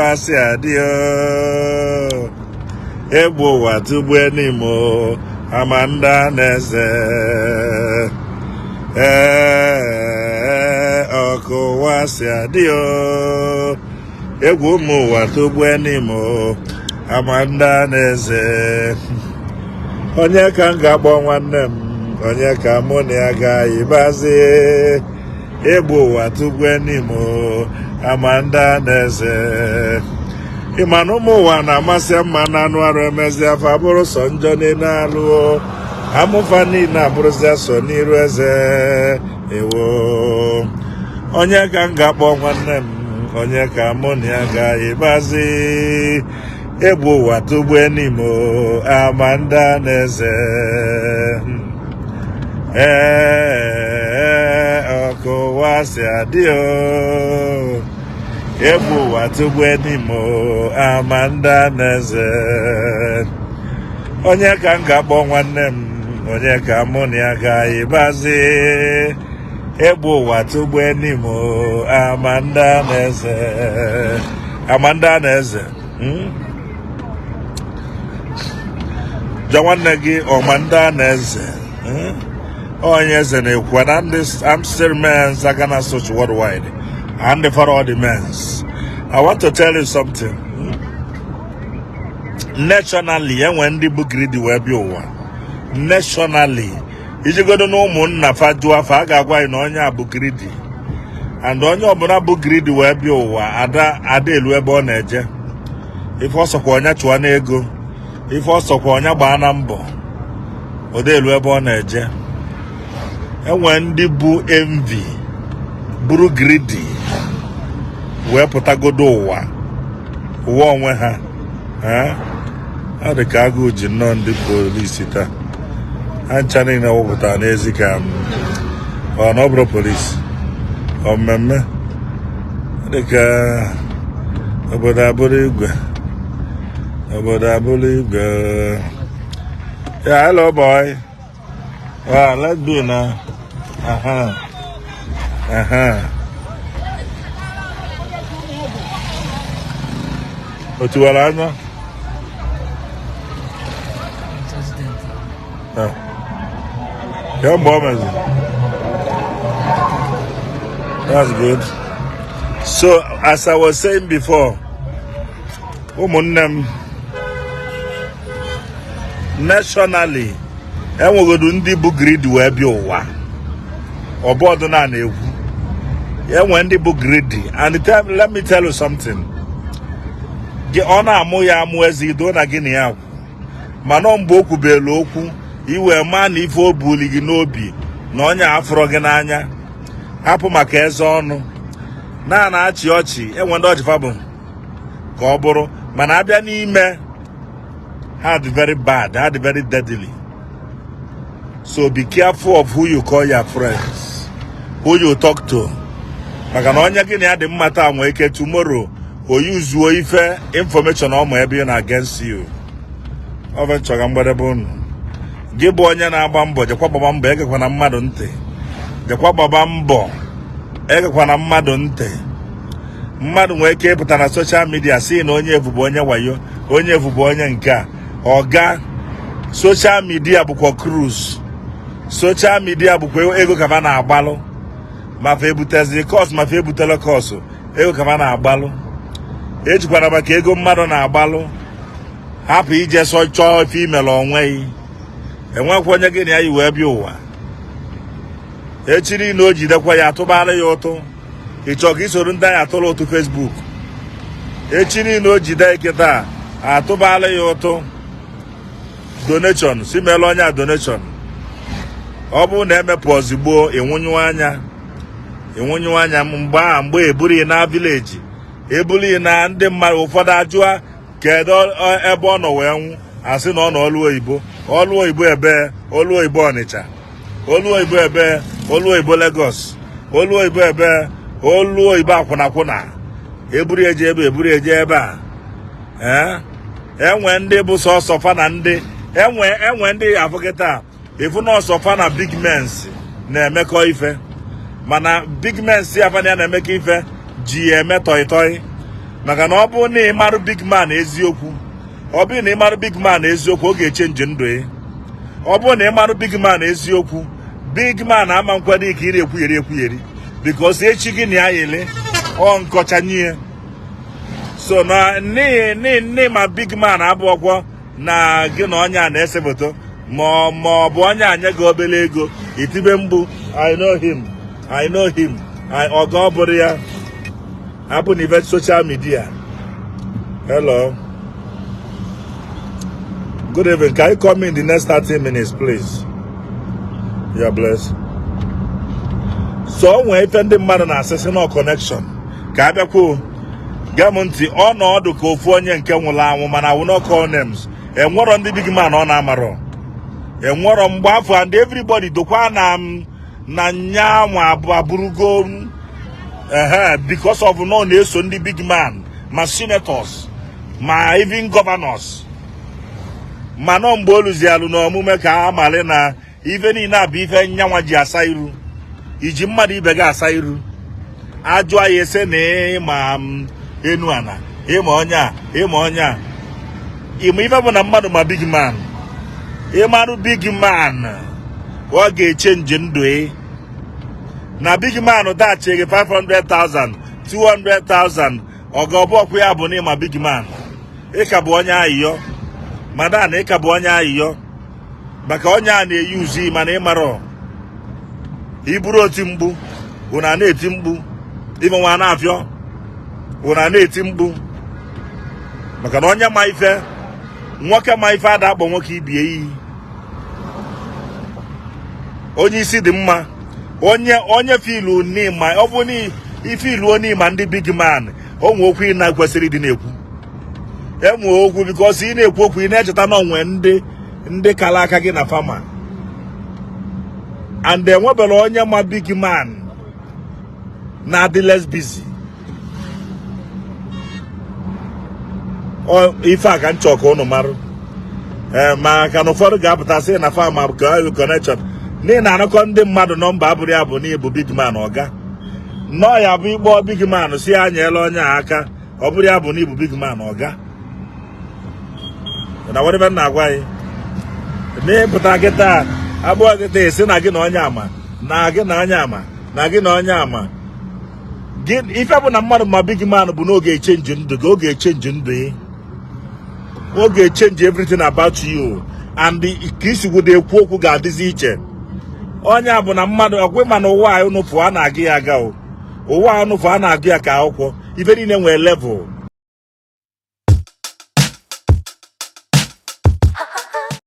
ụwa si adị o. Egwu ụwa tụgbue n'imo Amanda na-eze. Ee, ọkụ ụwa si adị o. Egwu ụmụ ụwa tụgbue n'imo Amanda na-eze. Onye ka m ga-akpọ nwanne m? Onye ka mụ na ya ga-ayịbazi? Egwu ụwa tụgbue n'imo Amanda na-eze. Ị ma na ụmụ ụwa na-amasị mma na anụ arụ, emezi afọ abụrụ sọ njọ niile alụ amụfa niile abụrụzia sọ n'iru eze. Ewo, onye ka m ga-akpọ nwanne m? Onye ka mụ na ya ga-ayịbazi? Egwu ụwa tụgbue n'imo Amanda na-eze. Ee, ọkụ ụwa si adị o. Egwu ụwa tụgbue n'imo Amanda na-eze. Onye ka m ga-akpọ nwanne m? Onye ka mụ na ya ga-ayịbazi? Egwu ụwa tụgbue n'imo Amanda na-eze. Amanda na-eze. Jụọ nwanne gị, Amanda na-eze. Onye eze na-ekwu na ndị I'm still men's Agana Search worldwide and for all the men's. I want to tell you something. Nationally, enwe ndị bụ greedy wee bịa ụwa. Nationally, ijigodo na ụmụnna fa jụọ afa, a ga-agwa anyị na onye a bụ greedy. And onye ọbụla bụ greedy wee bịa ụwa, ada ada elu ebe ọ na-eje. Ife ọsọkwa onye chụọ n'ego, ife ọsọkwa onye gbaa na mbọ, odelu ebe ọ na-eje. Enwe ndị bụ envy, bụrụ greedy wee pụtagodo ụwa ụwa onwe ha. Ọ dị ka agụụ ji nnọọ ndị polisi taa. Ha ncha niile wụpụtara n'ezi ka ọ na ọ bụrụ polisi ọ mmemme. Ọ dị ka obodo abụrụ igwe, obodo abụrụ igwe. Yeah, hello boy. Yeah, let's be now. Aha. Aha. O tiwara anya? Ah. Ya mgbe ọ mezi. That's good. So, as I was saying before, ụmụnne m, nationally, enwegodu ndị bụ greed wee bịa ụwa. Ọbọdụ na na-ekwu enwe ndị bụ greedy. And let me tell you something. Gị ọ na-amụ ya amụ eze ido na gị na ya kwu, mana mgbe o kwubelu okwu, iwee maa na ife o buli gị n'obi na onye afụrọ gị n'anya. Hapụ maka eze ọnụ na na-achị ọchị. Enwe ndị ọchị fa bụ ka ọ bụrụ, mana abịa n'ime ha dị very bad, ha dị very deadly. So be careful of who you call your friends, who you talk to, maka na onye gị na ya dị mma taa nwee ike tomorrow o yuzuo ife information ọ ma ebe ị na against you. Ọ bụ nchọga mgbadebe unu. Gị bụ onye na-agba mbọ, jekwa gbaba mbọ, egekwana mmadụ ntị. Jekwa gbaba mbọ, egekwana mmadụ ntị. Mmadụ nwee ike ịpụta na social media si na onye evu bụ onye wayo, onye evu bụ onye nke a. Ọga, social media bụkwa cruise. Social media bụkwa ego ka fa na-agbalụ. Ma fa ebutezi kọs, ma fa ebutela kọs, ego ka fa na-agbalụ. Ejikwana maka ego mmadụ na-agbalụ hapụ ije sọ chọọ ife imere onweghị. Enwekwa onye gị na ya yi wee bịa ụwa. Echi niile o jidekwa ya, atụbara ya ụtụ. Ị chọọ ka isoro ndị anyị atụrụ ụtụ Facebook? Echi niile o jide ike taa, atụbara ya ụtụ donation, si meela onye a donation. Ọ bụrụ na emepụ ozigbo, ịnwụnyụ anya, ịnwụnyụ anya. Mgbe a mgbe eburu na village, eburu na ndị mmadụ, ụfọdụ ajụa kedu ebe ọ nọ wee nwụ, asị na ọ nọ ọlụ oyibo. Ọlụ oyibo ebe? Ọlụ oyibo Ọnịcha? Ọlụ oyibo ebe? Ọlụ oyibo Lagos? Ọlụ oyibo ebe? Ọlụ oyibo akwụnakwụna. Eburu eje ebe, eburu eje ebe a. Ee, enwe ndị bụ sọsọ fa na ndị enwe enwe ndị afụ kịta efu na ọsọ fa na big mens na-emekọ ife, mana big mens afa na ya na-emekọ ife ji ya eme tọị tọị. Maka na ọ bụrụ na ị marụ big man eziokwu, ọ bụrụ na ị marụ big man eziokwu, ọ ga-echange ndụ ị. Ọ bụrụ na ị marụ big man eziokwu, big man ama nkwado ka ị na-ekwugheri ekwugheri, because echi gị na ya yele ọ nkọcha nye. So na n'ihi ma big man abụọkwọ na gị na onye a na-ese foto, ma ọ bụ onye a nye gị obere ego, itibe mgbu, "I know him, I know him." Ọga, ọ bụrụ ya hapụ na ife social media. Hello, good evening. Can you come in the next 30 minutes, please? Yeah, bless. So o nwee ife ndị mmadụ na-asịsị na connection ka abịakwuo. Gee m ntị, ọnọdụ ka ofu onye nke nwụrụ anwụ, mana I will not call names. Enwerọ ndị big man ọ na-amarọ, enwerọ mgbe afọ, and everybody dokwa na m na nyanwa abụrụgo ehe, because of na ọ na-eso ndị big man, ma senators, ma even governors. Mana mgbe o luzialụ n'omume ka amalị na ife niile a bụ ife nyanwa ji asa iru. Iji mmadụ ibe gị asa iru, ajụọ ya ese na ịma m enu ana, ịma onye a, ịma onye a, ịma ife bụ na mmadụ ma big man. Ịmarụ big man, ọ ga-echange ndụ ị. Na big man dachi gị 500,000, 200,000, ọ ga-ọbụ ọkụ ya bụ na ịma big man. Ịka bụ onye ayịyọ, madam, ịka bụ onye ayịyọ, maka onye a na-eyi uzi. Mana ịmarọ iburu oti mgbu, ụna na-eti mkpu ime nwa na-afịọ, ụna na-eti mkpu, maka na onye ma ife, nwoke ma ife, ada akpọ nwoke ibie iyi. Onye isi dị mma, onye filu n'ịma, ọ bụ na ife iluo n'ịma ndị big man, o nwe okwu ị na-kwesịrị ịdị na-ekwu. Enwe okwu, because ị na-ekwu okwu, ị na-echeta na onwe ndị kara aka gị na fama, and enwebere onye ma big man na-adị less busy. Ife a ka m chọọ ka ụnụ marụ. Ee, maka na ụfọdụ ga-apụta sị na fama ka connection n'ihi na anụkọ ndị mmadụ nọmba abụrụ ya bụ na ịbụ big man. Ọga nọọ ya bụ ịkpọ big man si ya nyela onye a aka, ọ bụrụ ya bụ na ịbụ big man. Ọga na wadebe na-agwa anyị n'ịpụta kịta abụọ kịta esi na gị na onye ama, na gị na onye ama, na gị na onye ama gị. Ife bụ na mmadụ ma big man bụ n'oge echange ndụ gị, oge echange ndụ gị, oge change everything about you, and ka isi gwudo ekwu okwu ga-adịzi iche. Onye a bụ na mmadụ ọkwa ma na ụwa a ụnụ pụọ, a na-agụ ya aga o. Ụwa a ụnụ pụọ, a na-agụ ya ka akwụkwọ. Ife niile nwere level.